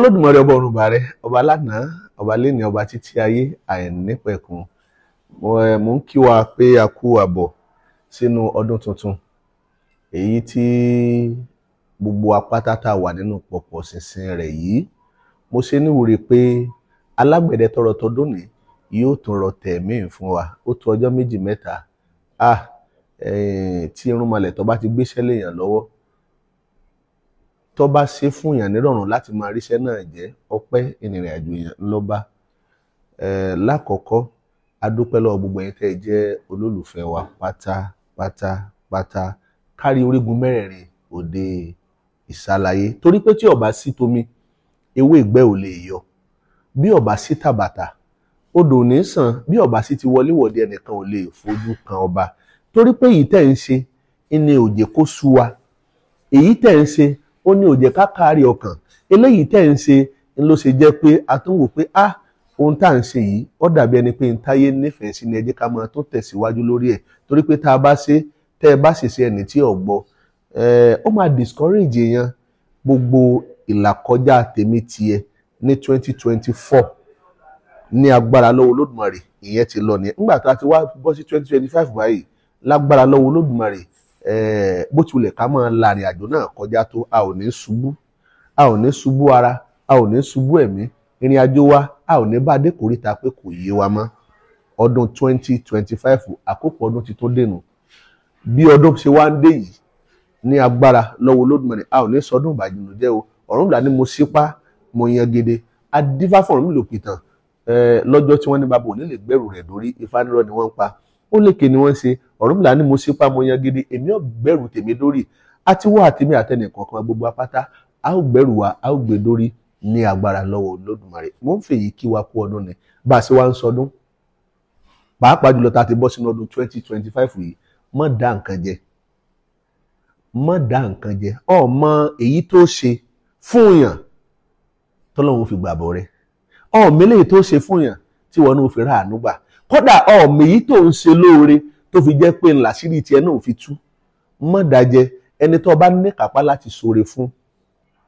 Olódùmarè ọba ọ̀run bàrẹ, ọba lánàá, ọba léni, ọba títí ayé àìnípẹ̀kun. Mo ń kí wa pé a kú àbọ̀ sínú ọdún tuntun, èyí tí gbogbo apáta tá a wà nínú pọ̀pọ̀ ṣinṣin rẹ̀ yìí. Mo ṣe níwúre pé alágbẹ̀dẹ tọrọ tọdún ní yóò tún rọ tẹ̀mí fún wa. Ó tó ọjọ́ méjì mẹ́ta tí irúnmọlẹ̀ tó bá ti gbéṣẹ́ léèyàn lọ́wọ́, tó bá ṣe fún èèyàn nírọ̀rùn láti máa ríṣẹ́ náà jẹ́ ọpẹ́ ìrìn àjò èèyàn ńlọ́ba. Lákọ̀ọ́kọ́ a dúpẹ́ lọ́wọ́ gbogbo ẹ̀yin tẹ́ ẹ jẹ́ olólùfẹ́ wa pátápátá pátá kárí orígun mẹ́rẹ̀ẹ̀rin òde ìsàlàyé, torí pé tí ó bá sí tomi ewé ìgbẹ́ ò lè yọ, bí ó bá sí tàbàtà odò ò ní sàn, bí ó bá sí ti wọléwọ̀de ẹnìkan ò lè fojú kan ọba. Torí pé èyí tẹ́ ń ṣe ní òjè kó sú wa, èyí tẹ́ ń ṣe ó ní òjè kákárí ọkàn, eléyìí tẹ́ ń ṣe ń ló ṣe jẹ́ pé a tún wò pé ah, ohun tá à ń ṣe yìí ó dàbí ẹni pé ntáyé nífẹ̀ẹ́ sí ni, ẹ jẹ́ ká máa tó tẹ̀síwájú lórí ẹ̀. Torí pé tá a bá ṣe, tẹ́ ẹ bá sì ṣe ẹni tí ò gbọ́, ó máa discourage èèyàn. Gbogbo ìlàkọjá tèmi tiẹ̀ ní 2024 ní agbára lọ́wọ́ Olódùmarè ìyẹn ti lọ nìyẹn. Nígbà tá a ti wá bọ́ sí 2025 báyìí, lágbára lọ́wọ́ Olódùmarè, bó tilẹ̀ ká máa la ìrìn àjò náà kọjá tó, a ò ní ṣubú, a ò ní ṣubú ara, a ò ní ṣubú ẹ̀mí. Ìrìn àjò wa a ò ní bá dé kòríta pé kò yé wa mọ́. Ọdún 2025 àkókò ọdún ti tó dènù. Bí ọdún ṣe wá ń dé yìí ní agbára lọ́wọ́ Olódùmarè, a ò ní sọdún ìbànújẹ́ o. Ọ̀rúnmìlà ni mo sípá, mo yan gede, adífá fún Ọ̀rúnmìlà òpìtàn lọ́jọ́ tí wọ́n ní bàbá òní lè gbẹ́rù rẹ̀ dórí, Ifá nírọ́ ni wọ́n ń pa, ó lékè ni wọ́n ń ṣe. Ọ̀rúnmìlà ni mo sípá, mo yan gede, èmi ò gbẹ́rù tèmi dórí, àti wọ́n àtèmi àtẹnìkọ̀ọ̀kan gbogbo apáta a ó gbẹ́rù wa, a ó gbé dórí ní agbára lọ́wọ́ Olódùmarè. Mo ń fèyí kí wa kú ọdún ni bá a ṣe wá ń sọdún, pàápàá jùlọ tá a ti bọ́ sínú ọdún 2025 yìí. Má dá nǹkan jẹ, má dá nǹkan jẹ. Ọmọ èyí tó ṣe fún yàn tọ́lọ́run fi gbàbọ̀ rẹ, ọmọ eléyìí tó ṣe fún yàn tí wọn náà fi ráàánú gbà, kódà ọmọ èyí tó ń ṣe lóore tó fi jẹ́ pé ńlá sírí tiẹ̀ náà fi tú. Má dájẹ ẹni tó bá ní kápá láti ṣoore fún,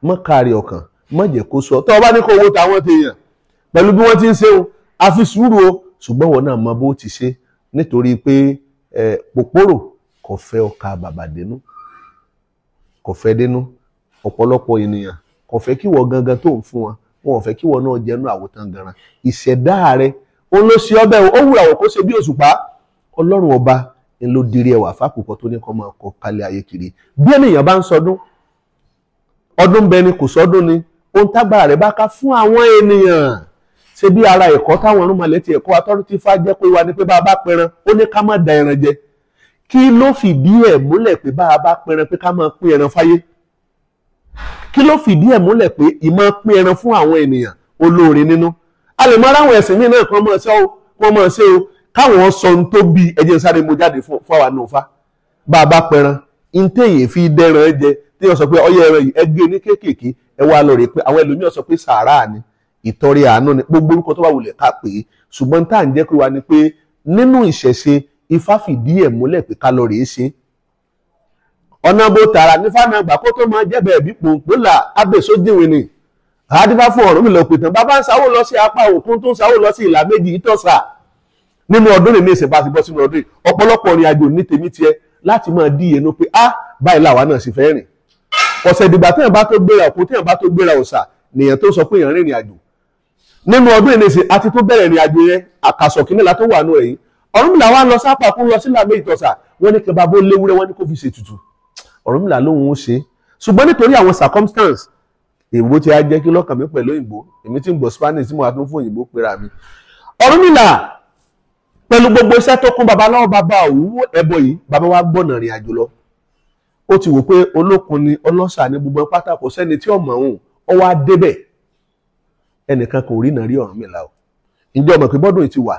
má kárí ọkàn, má jẹ́ kó sọ. Tó bá ní kó owó táwọn ti yàn pẹ̀lú bí wọ́n ti ń ṣe o, àfi sùúrù o, ṣùgbọ́n wọn náà mọ bó ti ṣe, nítorí pé pòpòrò kò fẹ́ ọkà bàbà dénú, kò fẹ́ dénú. Ọ̀pọ̀lọpọ̀ ènìyàn kò fẹ́ kí wọ́n gangan tó ń fún wọn, wọn ò fẹ́ kí wọ́n náà jẹnu àwòtán garan. Ìṣẹ̀dá rẹ ó ló ṣe ọbẹ̀, ó wúra wọ̀ kó ṣe bí òṣùpá. Ọlọ́run ọba ń ló dirí ẹwà fákòókò tó ní kó máa kọ kálẹ̀ ayé kiri. Bí ènìyàn bá ń sọdún, ọdún bẹ ni kò sọdún ni, ohun tágbára rẹ̀ bá ká fún àwọn ènìyàn. Ṣe bí ara ẹ̀kọ́ táwọn ọ̀rúnmọlẹ̀ ti ẹ̀kọ́ atọ́rú tí Ifá jẹ́ pé wa ni pé bá a bá pẹran, ó ní ká má da ẹran jẹ. Kí ló fìdí ẹ̀ múlẹ̀ pé bá a bá pẹran pé ká máa pín ẹran fáyé? Kí ló fìdí ẹ̀ múlẹ̀ pé ìmọ̀ pín ẹran fún àwọn ènìyàn olóore nínú? A lè mọ aráwọn ẹ̀sìn míì náà kàn máa ṣe o, kàn máa ṣe o, káwọn sọ ohun tó bí ẹjẹ sáré mo jáde fún àwa náà fa. Bá a bá pẹran, ntẹ̀yìn fi dẹ́ran jẹ, tí wọ́n sọ pé ọyẹ ẹran yìí ẹ gé ní kéékèèké, ẹ wá lọ rè pé àwọn ẹlòmíràn sọ pé sàárà ni, ìtọrẹ àánú ni, gbogbo orúkọ tó bá wulẹ̀ ká pè é. Ṣùgbọ́n tá à ń jẹ́ pé wa ni pé nínú ìṣẹ̀ṣe Ifá fìdí ẹ̀ múlẹ̀ pé ká lọ rèé ṣe. Ọ̀nà bó tààrà nífà náà gbà kó tó máa jẹ́bẹ̀ẹ́ bí pòǹpólà abẹ́sójìnwìn ni. Àdífá fún Ọ̀rúnmìlà òpìtàn, bàbá ń sáwó lọ sí apá òkun tó ń sáwó lọ sí ìlà méjì ìtọ́sà. Nínú ọdún ní ìsìn bá ti bọ́ sínú ọdún yìí, ọ̀pọ̀lọpọ̀ ìrìn àjò ní tèmi tiẹ̀ láti máa dí ìyẹnu pé ah, báyìí làwa náà sì fẹ́ rìn. Ọ̀sẹ̀ ìdìgbà téèyàn bá tó gbéra òkun, téèyàn bá tó gbéra òòṣà, nìyẹn tó sọ pé èèyàn rìnrìn àjò. Nínú ọdún yìí nìsín àti tó bẹ̀rẹ̀ ìrìn àjò yẹn, àkàsọ̀ kìíní la tó wà nù ẹ̀yìn. Ọ̀rúnmìlà wa lọ sápá kún lọ sílà méjì tọ̀sà, wọ́n ní kí bàbá ó léwúrẹ́, wọ́n ní kó fi ṣètùtù. Ọ̀rúnmìlà lóhun ó ṣe, ṣùgbọ́n nítorí àwọn circumstance, èèbó tí a jẹ́ kí lọ́kàn mi pẹ̀lú òyìnbó, èmi tí ń gbọ́ Spanish tí mo wà tún fún òyìnbó pera mi. Ọ̀rúnmìlà pẹ̀lú gbogbo iṣẹ́ tó kún babaláwo bàbá òwú ẹbọ yìí, bàbá wa gbọ̀nà ìrìn àjò lọ. Ó ti wò pé olókun ni ọlọ́ṣà ní gbogbo pátá, kò sẹ́ni tí ọmọ òun, ó wá débẹ̀. Ẹnìkan kò rí náà rí Ọ̀rúnmìlà o. Ǹjẹ́ ọmọ pé bọ́dún yìí ti wà,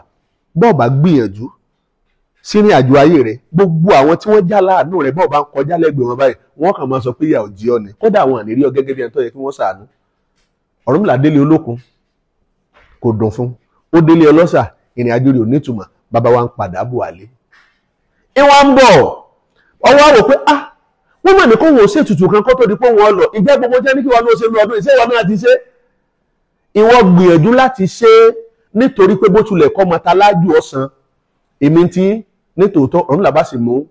bọ́ọ̀ bá gbìyànjú sínú àjò ayé rẹ, gbogbo àwọn tí wọ́n já láàánú rẹ bọ́ọ̀ bá ń kọjá lẹ́gbẹ̀ẹ́ wọn báyìí, wọ́n kàn máa sọ pé ìyà ò jí ọ ni, kódà àwọn àní rí ọ gẹ́gẹ́ bí ẹni tó yẹ kí wọ́n ṣàánú. Ọ̀rúnmìlà délé olókun kò dùn fún, ó délé ọlọ́ṣà, ìrìn àjò rẹ̀ ò nítumọ̀, bàbá wa ń padà bọ̀ wálé. Ìwà ń bọ̀, ọwọ́ àwò pé ah, wọ́n mọ̀ ní kó wọ́n ṣètùtù kan kó tó di pé wọ́n lọ. Ìjẹ́ gbogbo jẹ́ ní kí wọ́n lọ ṣe ní ọdún ìṣe wọn náà ti ṣe. Ìwọ gbìyànjú láti ṣe é nítorí pé bó tilẹ̀ kọ́ ọmọ talájú ọ̀sán èmi ti nítòótọ́. Ọ̀rúnmìlà bá sì mú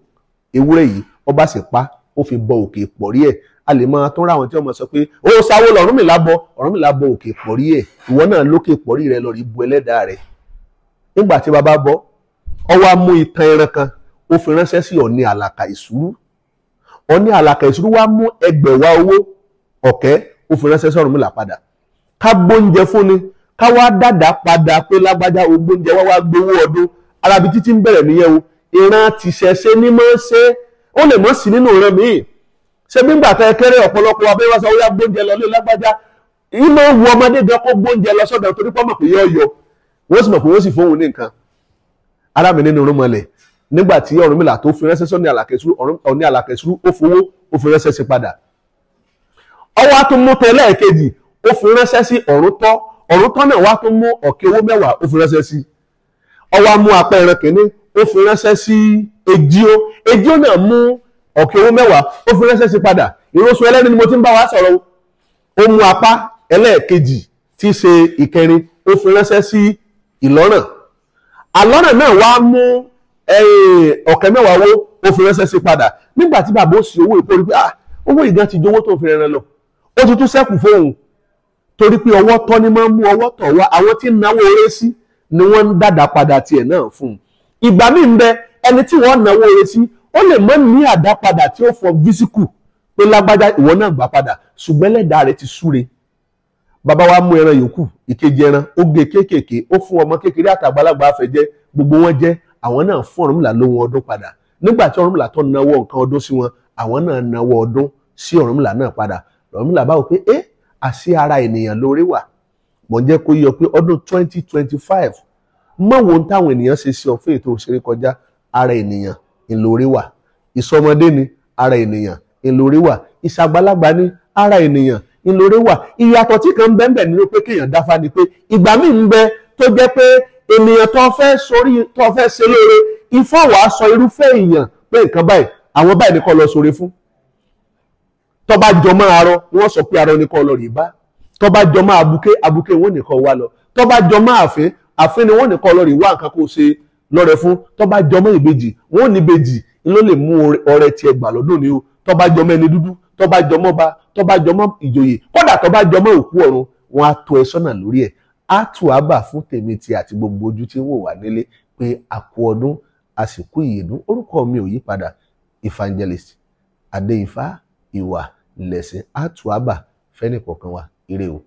ewúrẹ́ yìí, ọba sì pa, ó fi bọ òkè pọ̀rí ẹ̀. A lè máa tún ráwọn tí wọ́n máa sọ pé ó sáwó lọ Ọ̀rúnmìlà bọ, Ọ̀rúnmìlà bọ òkè pọ̀rí ẹ̀. Ìwọ náà lókè pọ̀rí rẹ lọ rí bu ẹlẹ́dàá rẹ. Nígbà tí bàbá bọ, ó wá mú itan ẹran kan, ó fi ránṣẹ́ sí Ọ̀ọ̀ni Àlàkà Ìṣúrú. Ọ̀ọ̀ni Àlàkà Ìṣúrú wá mú ẹgbẹ̀wá owó ọ̀kẹ́, ó fi ránṣẹ́ sí Ọ̀rúnmìlà padà. Ká gbóúnjẹ fún ni, ká wá dàdá padà pé lágbájá ogbóúnjẹ wá wá gbowó ọdún. Arábi títí ń bẹ̀rẹ̀ nìyẹn o. Ìran tìṣẹ̀ṣe ní mọ́ ṣe, ó lè mọ́ sí nínú ìran míì. Ṣé nígbà tẹ kéré ọ̀pọ̀lọpọ̀ abẹ́rẹ́ wá sọ ó yá gbóúnjẹ lọ lé lágbájá, ìmọ̀ wu ọmọdé gan kó gbóúnjẹ lọ sọ́dọ̀ torí pọ́ mọ̀ pé yọ yọ, wọ́n sì mọ̀ pé wọ́n sì fóun ní nǹkan. Ara mi nínú irúnmọlẹ̀, nígbà tí Ọ̀rúnmìlà tó fi ránṣẹ́ sọ́ni Àlàkà Ìṣúrú, Ọ̀ọ̀ni Àlàkà Ìṣúrú ó fowó ó fi ránṣẹ́ sí padà. Ọwọ́ á tún mú tẹ lẹ́ẹ̀kejì, ó fi ránṣẹ́ sí Ọ̀rúntọ́. Ọ̀rúntọ́ náà wá tún mú ọ̀kẹ́ owó mẹ́wàá, ó fi ránṣẹ́ sí. Ọwọ́ á mú apá ẹran kìíní, ó fi ránṣẹ́ sí Ejíó. Ejíó náà mú ọ̀kẹ́ owó mẹ́wàá, ó fi ránṣẹ́ sí padà. Ìrosùn ẹlẹ́ni ni mo ti ń bá wa sọ̀rọ̀. Ó mú apá ẹlẹ́ẹ̀kejì tí í ṣe ìkẹrin, ó fi ránṣẹ́ sí Ìlọ́ràn. Àlọ́ràn náà wá mú ọ̀kẹ́ mẹ́wàá owó, ó fi ránṣẹ́ sí padà. Nígbà tí bàbá ó sì owó ìkórè pé owó ìgán ti jowó tó fi rẹran lọ, ó ti tún sẹ́kù fóun. Torí pé ọwọ́ tọ́ ni máa ń mú ọwọ́ tọ̀ wá, àwọn tí ń náwó eré sí ni wọ́n ń dàdà padà tiẹ̀ náà fún un. Ìgbà míì ń bẹ ẹni tí wọ́n náwó eré sí, ó lè mọ́ ní àdápadà tí ó fọ físíkù pé lágbájá ìwọ náà gbà padà, ṣùgbọ́n ẹlẹ́dàá rẹ̀ ti súre. Bàbá wa mú ẹran yòókù, ìkejì ẹran, ó gé kéékèèké, ó fún ọmọ kékeré àtàgbàlagbà àfẹjẹ, gbogbo wọn jẹ, àwọn náà fún Ọ̀rúnmìlà lóhun ọdún padà. Nígbà tí Ọ̀rúnmìlà tó náwó nǹkan ọdún sí wọn, àwọn náà náwó ọdún sí Ọ̀rúnmìlà náà padà. Ọ̀rúnmìlà báwo pé ẹ àṣì ara ènìyàn lórí wà. Mò ń jẹ́ kó yọ pé ọdún 2025 mọ̀ wo táwọn ènìyàn ṣe sí ọ fún ètò òṣèré kọjá, ara ènìyàn ńlórí wà. Ìsọmọdé ni ara ènìyàn ńlórí wà. Ìṣàgbàlagbà ni ara ènìyàn ńlórí wà. Ìyàtọ̀ tí kan bẹ́ẹ̀ nínú pé kéèyàn dáfá ni pé ìgbà míì ń bẹ tó jẹ́ pé ènìyàn tó fẹ́ sórí tó fẹ́ ṣe lóore, Ifá wàá sọ irúfẹ́ èèyàn pé nǹkan báyìí, àwọn báyìí ni kó lọ sóore fún. Tó bá jọ mọ́ arọ, wọ́n sọ pé arọ ni kó lọ rí bá. Tó bá jọ mọ́ abuké, abuké wọ́n nìkan wá lọ. Tó bá jọ mọ́ àfín, àfín ni wọ́n nìkan lọ rí wá nǹkan kó ṣe lọ́rẹ fún. Tó bá jọ mọ́ ìbejì, wọ́n ní ìbejì ló lè mú ọrẹ tiẹ̀ gbà lọ́dún ni o. Tó bá jọ mọ́ ẹni dúdú, tó bá jọ mọ́ ba, tó bá jọ mọ́ ìjòyè, kódà tó bá jọ mọ́ òkú ọ̀run, wọ́n á tọ́ ẹ sọ́nà lórí ẹ̀. Á tù á bà fún tèmi ti àti gbogbo ojú tí ń wò wá nílé pé a kú ọdún, a sì kú ìyèdún. Orúkọ mi ò yí padà, Evangelist Adéifá Ìwà Lẹ̀sìn. Á tù á bà fẹ́nìkọ̀ọ̀kan wa. Ire o.